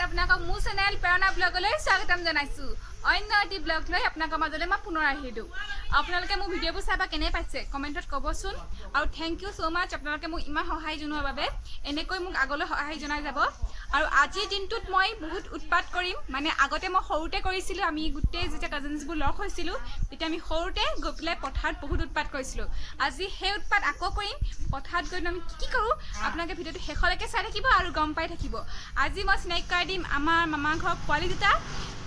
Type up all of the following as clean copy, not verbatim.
আপোনালোকক মোৰ চেনেল প্ৰেৰণা ব্লগলৈ স্বাগতম জনাইছোঁ। অন্য এটি ব্লগ লৈ আপোনালোকৰ মাজলৈ মই পুনৰ আহিলোঁ। আপোনালোকে মোৰ ভিডিঅ'বোৰ চাই বা কেনে পাইছে কমেণ্টত ক'বচোন। আৰু thank you so মাছ, আপোনালোকে মোক ইমান সহায় জনোৱাৰ বাবে। এনেকৈ মোক আগলৈ সহায় জনাই যাব। আৰু আজিৰ দিনটোত মই বহুত উৎপাত কৰিম। মানে আগতে মই সৰুতে কৰিছিলোঁ। আমি গোটেই যেতিয়া কাজিনছবোৰ লগ হৈছিলোঁ, তেতিয়া আমি সৰুতে গৈ পেলাই পথাৰত বহুত উৎপাত কৰিছিলোঁ। আজি সেই উৎপাত আকৌ কৰিম। পথাৰত গৈ আমি কি কি কৰোঁ, আপোনালোকে ভিডিঅ'টো শেষলৈকে চাই থাকিব আৰু গম পাই থাকিব। আজি মই চিনাকি কৰাই দিম আমাৰ মামা ঘৰৰ পোৱালি দুটা।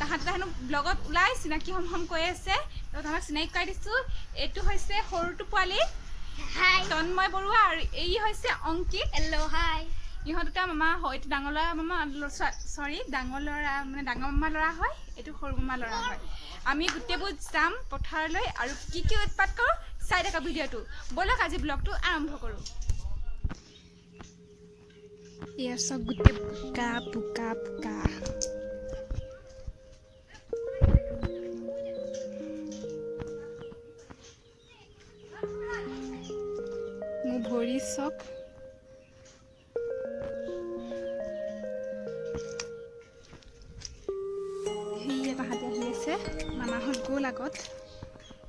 তাহাঁত দুটা হেনো ব্লগত ওলাই চিনাকি হম হম কৈ আছে। তো তাহাঁতক চিনাকি কৰাই দিছোঁ। এইটো হৈছে সৰুটো পোৱালি। হাই। তন্ময় বৰুৱা আৰু এই হৈছে অংকিত। হেল্ল', হাই। ইহঁত দুটা মামা হয়। এইটো ডাঙৰ ল'ৰা মামা, চৰি, ডাঙৰ ল'ৰা, মানে ডাঙৰ মামা ল'ৰা হয়। এইটো সৰু মামা ল'ৰা হয়। আমি গোটেইবোৰ যাম পথাৰলৈ আৰু কি কি উৎপাত কৰোঁ চাই থাকা ভিডিঅ'টো। ব'লক, আজি ব্লগটো আৰম্ভ কৰোঁ। এয়া চব গোটেই বোকা বোকা বোকা। মোৰ ভৰি চক। সেয়া তাহাঁতি আহি আছে। মামাহঁত গ'ল আগত।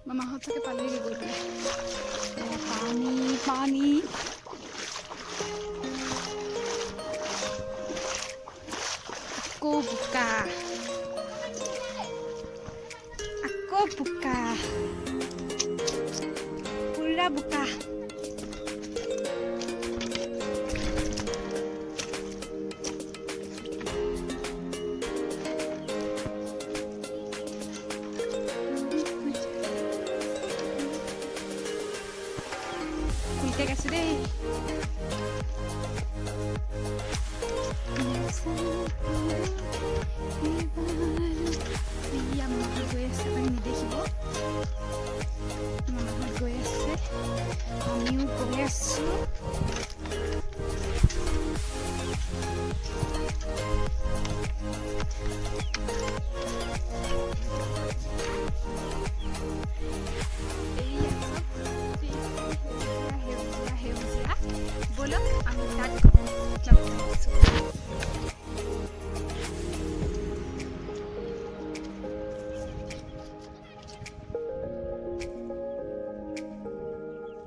মামাহঁত চাগে পালেগৈ গৈ পেলাই। এয়া পানী পানী। আকৌ বোকা, আকৌ বোকা, পুৰা বোকা। ফুলকে গাইছোঁ দেই। এইয়া মামাহঁত গৈ আছে, আপুনি নেদেখিব। মামাহঁত গৈ আছে, আমিও গৈ আছোঁ। এইয়া চব সেউজীয়া সেউজীয়া সেউজীয়া। ব'লক, আমি তাত লগ পাইছোঁ।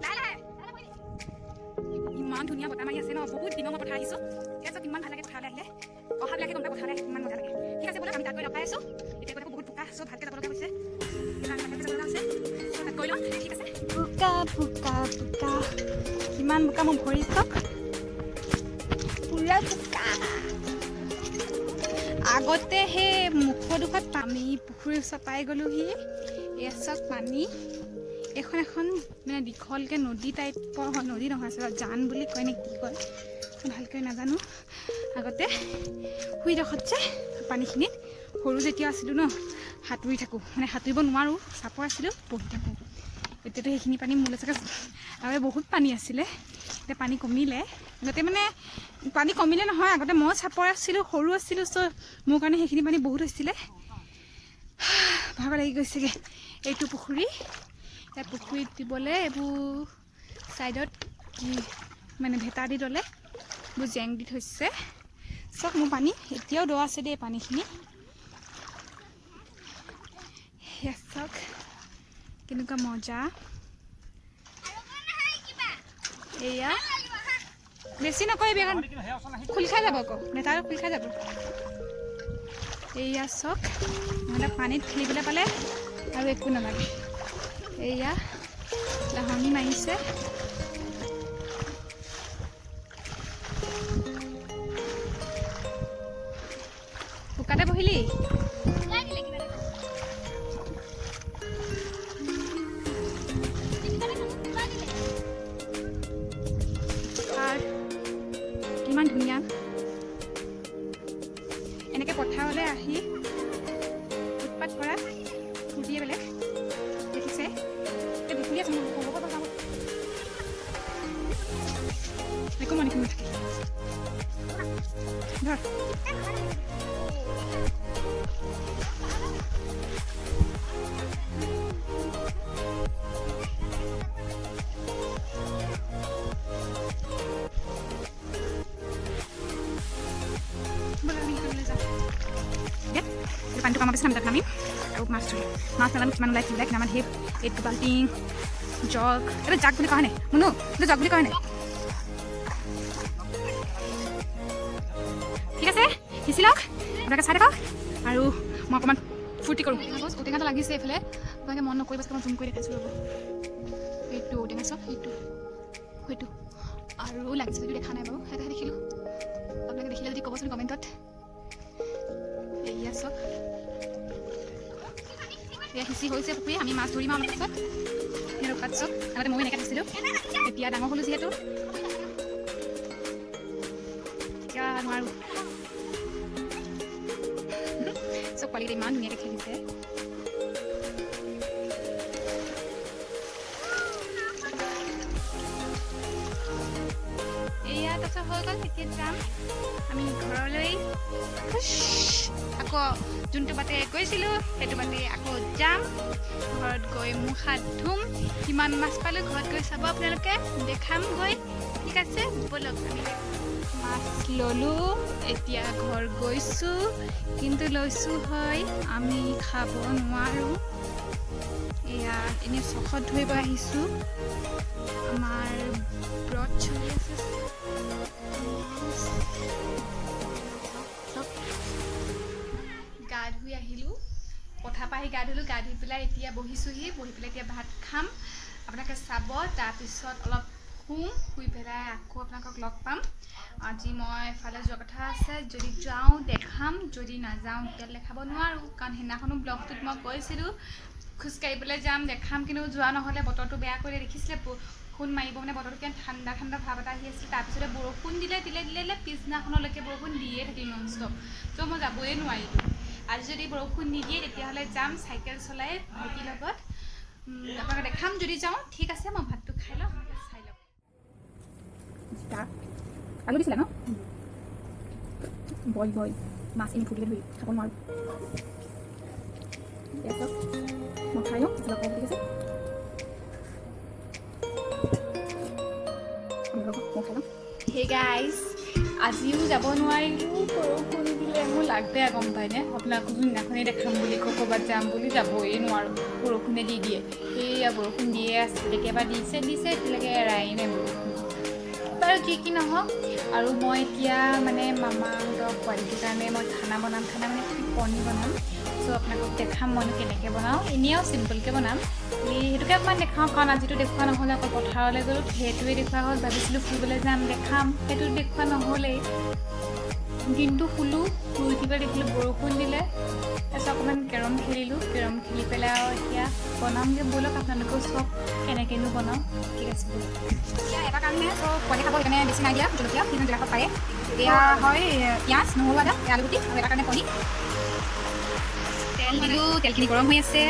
লাহে লাহে। ইমান ধুনীয়া বতাহ মাৰি আছে ন? বহুত দিনৰ মই পথাৰ আহিছোঁ। এতিয়া চব কিমান ভাল লাগে পথাৰলৈ আহিলে। অহাবিলাকে গম পাই পথাৰলৈ আহি কিমান মজা লাগে। ঠিক আছে, ব'লক, আমি তাত গৈ লগ পাই আছোঁ। এতিয়া গৈ থাকোঁ। বহুত বোকা, চব ভালকৈ যাব লগা হৈছে। সেইকাৰণে ভালকৈ যাব লগা হৈছে। তাত গৈ লওঁ। ঠিক আছে। বোকা বোকা বোকা, কিমান বোকা! মোৰ ভৰি চাওক, পুৰা বোকা। আগতে সেই মুখৰ দুখত আমি পুখুৰীৰ ওচৰত পাই গ'লোহি। এয়া চাওক পানী। এইখন এখন মানে দীঘলকৈ নদী টাইপৰ হয়। নদী নহয় আচলতে, জান বুলি কয় নে কি কয়, ভালকৈ নাজানো। আগতে শুইডোখৰত যে পানীখিনিত সৰু যেতিয়া আছিলোঁ ন, সাঁতুৰি থাকোঁ। মানে সাঁতুৰিব নোৱাৰোঁ, চাপৰ আছিলোঁ, বহি থাকোঁ। এতিয়াতো সেইখিনি পানী মোলৈ চাগে। আগতে বহুত পানী আছিলে, এতিয়া পানী কমিলে। আগতে মানে পানী কমিলে নহয়, আগতে মই চাপৰ আছিলোঁ, সৰু আছিলোঁ, চ' মোৰ কাৰণে সেইখিনি পানী বহুত হৈছিলে। ভাগৰ লাগি গৈছেগৈ। এইটো পুখুৰী। ইয়াত পুখুৰীত দিবলৈ এইবোৰ ছাইডত কি মানে ভেটা দি ল'লে, এইবোৰ জেং দি থৈছে। চাওক, মোৰ পানী এতিয়াও দ আছে দেই পানীখিনি। সেয়া চাওক, কেনেকুৱা মজা। এয়া বেছি নকৰিবি, এখন খোল খাই যাব আকৌ, ভেটাটো খোল খাই যাব। এয়া চাওক, নহ'লে পানীত খেলিবলৈ পালে আৰু একো নালাগে। এয়া লাহনি মাৰিছে। বোকাতে বহিলি? লাগিলে কিবা এটা। কিবা এটা লাগিলে। পথাৰ কিমান ধুনীয়া! এনেকৈ পথাৰলৈ আহি উৎপাত কৰা ফূৰ্তিয়ে বেলেগ। দেখিছে, এতিয়া ভেকুলী আছে। মোৰ হ'ব, যাব। একো মনে নাথাকে। ধৰ। ব'লা, আমি সেইখনলৈ যাওঁ। পানীটো কমাৰ পিছত আমি তাত নামিম আৰু মাছ ধৰিম। মাছ নাজানো কিমান ওলাই, কি ওলাই, কিমান সেই এইটো বাল্টিং জগ, এইটো জাগ বুলি কয় নাই মুনু? এইটো জগ বুলি কয় নাই? ঠিক আছে, সিঁচি লওক, আপোনালোকে চাই থাকক আৰু মই অকণমান ফূৰ্তি কৰোঁ। ঔটেঙাটো লাগিছে এইফালে, আপোনালোকে মন নকৰিব, মই জুম কৰি দেখাইছোঁ ৰ'ব। এইটো ঔটেঙা চাওক, সেইটো সেইটো আৰু লাগিছে যদিও দেখা নাই বাৰু, এটাহে দেখিলোঁ। আপোনালোকে দেখিলে যদি ক'বচোন কমেণ্টত। এয়া চাওক, এয়া সিঁচি হৈছে পুখুৰী, আমি মাছ ধৰিম অলপ পিছত। ৰূপাত চাওক, আগতে ময়ো এনেকৈ থাকিছিলোঁ, এতিয়া ডাঙৰ হ'লোঁ যিহেতু এতিয়া নোৱাৰোঁ। চব পোৱালিকেইটা ইমান ধুনীয়াকৈ খেলিছে। এয়া তাৰপিছত হৈ গ'ল, এতিয়া যাম আমি ঘৰলৈ। আকৌ যোনটো বাটে গৈছিলোঁ সেইটো বাটে আকৌ যাম। ঘৰত গৈ মুখ হাত ধুম, কিমান মাছ পালোঁ ঘৰত গৈ চাব আপোনালোকে, দেখাম গৈ। ঠিক আছে, ব'লক। আমি মাছ ল'লোঁ, এতিয়া ঘৰ গৈছোঁ, কিন্তু লৈছোঁ হয় আমি খাব নোৱাৰোঁ। এয়া এনেই চখত ধৰিব আহিছোঁ, আমাৰ ব্ৰত চলি আছে। গা ধুই আহিলোঁ, পথাৰ পৰা আহি গা ধুলোঁ, গা ধুই পেলাই এতিয়া বহিছোঁহি, বহি পেলাই এতিয়া ভাত খাম। আপোনালোকে চাব, তাৰপিছত অলপ শুম, শুই পেলাই আকৌ আপোনালোকক লগ পাম। আজি মই এফালে যোৱা কথা আছে, যদি যাওঁ দেখাম, যদি নাযাওঁ তেতিয়াহ'লে দেখাব নোৱাৰোঁ, কাৰণ সেইদিনাখনো ব্লগটোত মই কৈছিলোঁ খোজকাঢ়িবলৈ যাম দেখাম, কিন্তু যোৱা নহ'লে, বতৰটো বেয়া কৰিলে। দেখিছিলে বৰষুণ মাৰিব, মানে বতৰটো কিমান ঠাণ্ডা ঠাণ্ডা ভাৱ এটা আহি আছিল। তাৰপিছতে বৰষুণ দিলে দিলে দিলে দিলে পিছদিনাখনলৈকে বৰষুণ দিয়ে থাকিল নন ষ্টপ, ত' মই যাবই নোৱাৰিলোঁ। আজি যদি বৰষুণ নিদিয়ে তেতিয়াহ'লে যাম চাইকেল চলাই ভাইটিৰ লগত, আপোনালোকে দেখাম যদি যাওঁ। ঠিক আছে, মই ভাতটো খাই লওঁ, চাই লওক। আলু দিছিলে ন? বইল বইল মাছ এনেই ফূৰ্তিতে ধৰি খাব নোৱাৰোঁ। মই খাই লওঁ, ঠিক আছে, মই খাই লওঁ। হে গাইজ, আজিও যাব নোৱাৰিলোঁ, বৰষুণ দিলে। মোৰ লাগ বেয়া, গম পায়নে? আপোনালোকক যোনদিনাখনেই দেখাম বুলি কওঁ ক'ৰবাত যাম বুলি, যাবই নোৱাৰোঁ, বৰষুণে দি দিয়ে। সেয়া বৰষুণ দিয়ে আছে, কেতিয়াবা দিছে দিছে, এতিয়ালৈকে এৰাই নাই বৰষুণ। বাৰু যি কি নহওক, আৰু মই এতিয়া মানে মামাহঁতৰ পোৱালিটোৰ কাৰণে মই খানা বনাম, খানা মানে পনীৰ বনাম। চ' আপোনালোকক দেখাম মইনো কেনেকৈ বনাওঁ, এনেও চিম্পলকৈ বনাম, খালি সেইটোকে অকণমান দেখাওঁ, কাৰণ আজিতো দেখুওৱা নহ'লে, অকল পথাৰলৈ গ'লোঁ সেইটোৱে দেখুওৱা হ'ল। ভাবিছিলোঁ ফুৰিবলৈ যাম দেখাম, সেইটো দেখুওৱা নহ'লেই। দিনটো শুলোঁ, শুই উঠি পেলাই দেখিলোঁ বৰষুণ দিলে, তাৰপিছত অকণমান কেৰম খেলিলোঁ, কেৰম খেলি পেলাই আৰু এতিয়া বনামগৈ। ব'লক আপোনালোকেও চব কেনেকৈনো বনাওঁ। ঠিক আছে, ব'লক। এতিয়া এটা কাৰণে চ' পোৱালি খাব, সেইকাৰণে বেছি নাই দিয়া জলকীয়া, কিন্তু জলকীয়া পাৰে। এয়া হয় পিঁয়াজ, নহৰু, আদা, আলুগুটি আৰু এটা কাৰণে পনীৰ। তেল দিলোঁ, তেলখিনি গৰম হৈ আছে।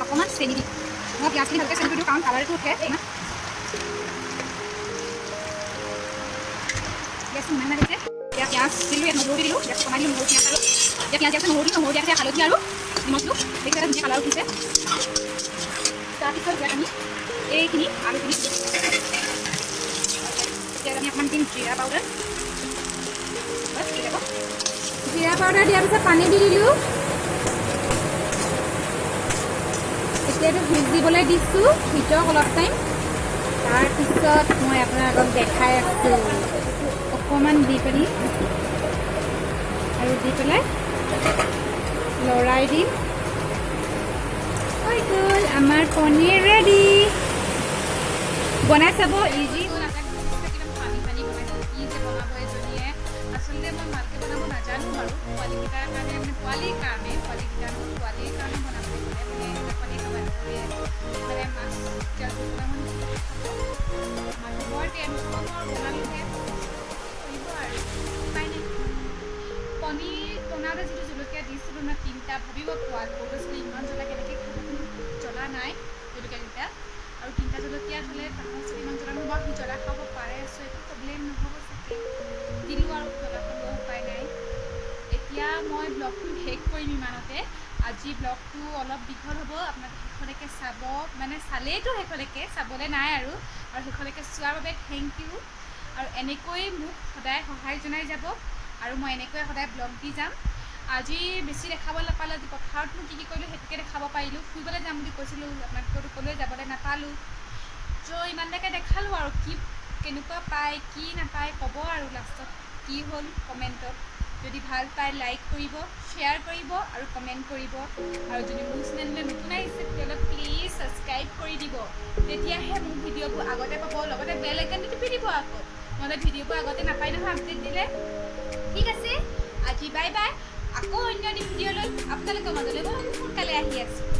অকণমান চেনি দিম মই, পিঁয়াজখিনি ভালকৈ চেনিটো দিওঁ, কাৰণ কালাৰটো উঠে। গেছটো ইমান লাগিছে। এতিয়া পিঁয়াজ দিলোঁ, ইয়াত নহৰু দি দিলোঁ, গেছটো কমাই দিলোঁ, নহৰু পিঁয়াজ আৰু এতিয়া পিঁয়াজ দিয়াৰ পিছত নহৰু দিলোঁ, নহৰু দিয়াৰ পিছত হালধি আৰু নিমখ দিলোঁ। দেখিছে এটা ধুনীয়া কালাৰ উঠিছে। তাৰপিছত ইয়াত আমি এইখিনি আলুখিনি দিলোঁ। এতিয়া আমি অকণমান দিম জিৰা পাউডাৰ, বাছ হৈ যাব। জিৰা পাউডাৰ দিয়াৰ পিছত পানী দি দিলোঁ। এতিয়াতো ভিজিবলৈ দিছোঁ, ভিজক অলপ টাইম। তাৰপিছত মই আপোনালোকক দেখাই আছোঁ। অকণমান দি পানি আৰু দি পেলাই লৰাই দিম। হৈ গ'ল আমাৰ পনীৰ ৰেডি। বনাই চাব, ইজি। আচলতে মই ভালকৈ বনাব নাজানো বাৰু, পোৱালিকেইটাৰ কাৰণে, মানে পোৱালিৰ কাৰণে, পোৱালিকেইটা নহয় পোৱালিৰ কাৰণে বনাবলৈ ক'লে, মানে এটা পোৱালি খাব, এটা পোৱালিয়ে মানে মাছ খাব। আমাৰতো বৰ টেনশ্যন আৰু বনালোহে কৰিব আৰু উপায় নাই। পনীৰ বনাওঁতে যিটো জলকীয়া দিছিলোঁ ন তিনিটা, ভাবিব পোৱা সৰু ল'ৰা ইমান জ্বলা কেনেকৈ খাব, কিন্তু জ্বলা নাই জলকীয়া কেইটা। আৰু তিনিটা জলকীয়া হ'লে তাহাঁতৰ ইমান জ্বলা নহ'ব, সি জ্বলা খাব পাৰে, চ' একো প্ৰব্লেম নহ'ব চাগে। দিলোঁ আৰু জ্বলা খাব উপায় নাই। এতিয়া মই ব্লগটো শেষ কৰিম ইমানতে। আজি ব্লগটো অলপ দীঘল হ'ব, আপোনালোকে শেষলৈকে চাব। মানে চালেইতো শেষলৈকে চাবলৈ নাই আৰু। আৰু শেষলৈকে চোৱাৰ বাবে thank U. আৰু এনেকৈ মোক সদায় সহায় জনাই যাব আৰু মই এনেকৈ সদায় ব্লগ দি যাম। আজি বেছি দেখাব নাপালোঁ। আজি পথাৰতনো কি কি কৰিলোঁ সেইটোকে দেখাব পাৰিলোঁ। ফুৰিবলৈ যাম বুলি কৈছিলোঁ আপোনালোকতো, ক'লৈ যাবলৈ নাপালোঁ। চ' ইমানলৈকে দেখালোঁ আৰু কি কেনেকুৱা পায় কি নাপায় ক'ব আৰু লাষ্টত কি হ'ল কমেণ্টত। যদি ভাল পায় লাইক কৰিব, শ্বেয়াৰ কৰিব আৰু কমেণ্ট কৰিব। আৰু যদি মোৰ চেনেললৈ নতুন আহিছে, তেতিয়াহ'লে প্লিজ ছাবস্ক্ৰাইব কৰি দিব, তেতিয়াহে মোৰ ভিডিঅ'বোৰ আগতে পাব। লগতে বেল আইকনটো টিপি দিব আকৌ, নহ'লে ভিডিঅ'বোৰ আগতে নাপায় নহয় আপডেট দিলে। ঠিক আছে, আজি বাই বাই। আকৌ অন্য এটি ভিডিঅ' লৈ আপোনালোকৰ মাজলৈ মই সোনকালে আহি আছোঁ।